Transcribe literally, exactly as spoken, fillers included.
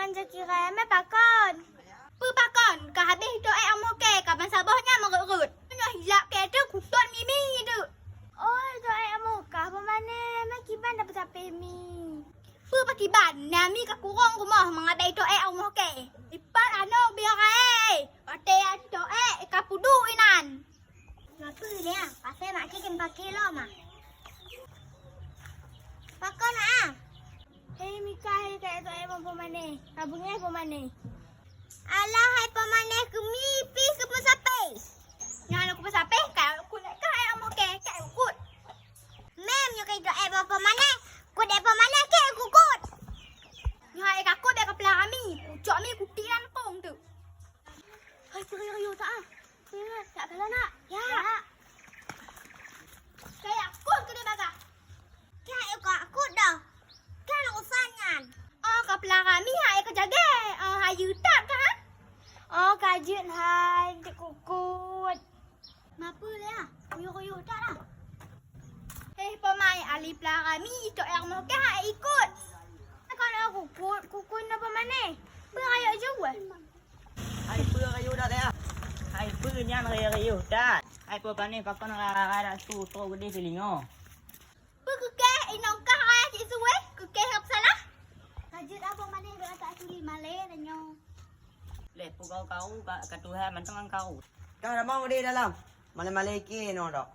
Nyan jeuet kirai mé pakon? Peue pakon? Ka habéh itoh ék amoh kée, ka ban saboh nyan meureuet-reuet. Nyoe hilap kée teuh kuton mimi teuh. Oh, itoh ék amoh kah, Peumané, mé kiban dapeuet sapéh mi. Peue pakiban? Na mi ka kurong rumoh, mangat bèk itoh ék amoh kée. Ipat anong biar aé. Watée itoh ék ka pudu inan. Mapeue nyan? Pasai mak cit keu paké lom ah. Pakon ah? Hei Mika, hei ka itoh ék bak Peumané. Ka beungéh Peumané. Alah hai Peumané, keu mipih keu peusapéh. Nyan keu peusapéh, ka ukut lé ka hai amoh kée, ka ukut. Mem nyoe ka itoh ék bak Peumané, kut ék Peumané kée kukut. Nyoe hai ka kut bèk ka peula kami, kucok mi kutik lampông tu. Hai peue rayeuk tak ah? Peue tak kala nak? Ya. Kaya kut keu dia bagah. Kaya ka kut dah. Kan usan nyan. Oh, ka peula kami hai ka jagée. Oh, hayeue that ka ha? Oh, ka jeuet hai, jeuet kukut. Mapeue lé ah? Kuyuh-kuyuh that lah. Heh, Peumané, ali peula kami itoh ék amoh kée hai ikut. Kon kukut, kukut na Peumané. Peue rayeuk jeuet? Hai peue rayeuk that ya? Hai peue nyan rayeuk-rayeuk that? Hai Peumané, pakon rara-rara su trok geudeh teulingo? Peue keu kée inong kah raya cit su wéh? Keu kée hab salah? Ka jeuet ah Peumané, bèk tak tuli malée tanyoe. Lé peugau kau ka, ka tuha mantong ngon kau. Kah ramong di dalam. Malée-malée kée nyoe dok.